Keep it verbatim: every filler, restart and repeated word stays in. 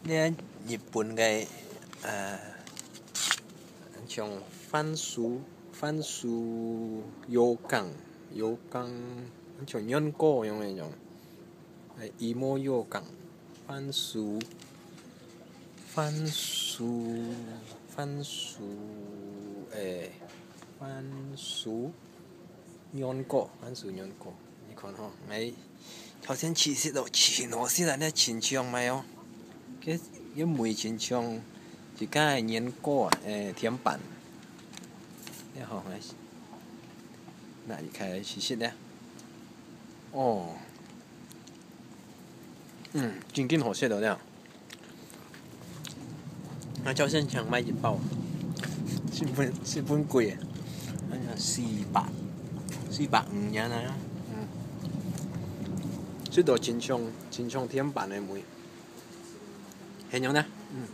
呢日本个，呃，像番薯，番薯ようかん，ようかん，像軟膏樣个種，呃，いもようかん，番薯，番薯，番薯，诶，番薯。 軟膏，番薯軟膏。你看吼，哎，頭先試食咯，真好食啊，你真香味哦。佢，佢味真像一个軟膏啊，誒，甜粄。你好，來，拿一開來試食咧。哦，嗯，真正好食到了。 啊，朝鮮強買一包，十分，十分貴耶，好像四百，四百五元啊。嗯，食到真像，真像甜粄个味，很香呢。嗯。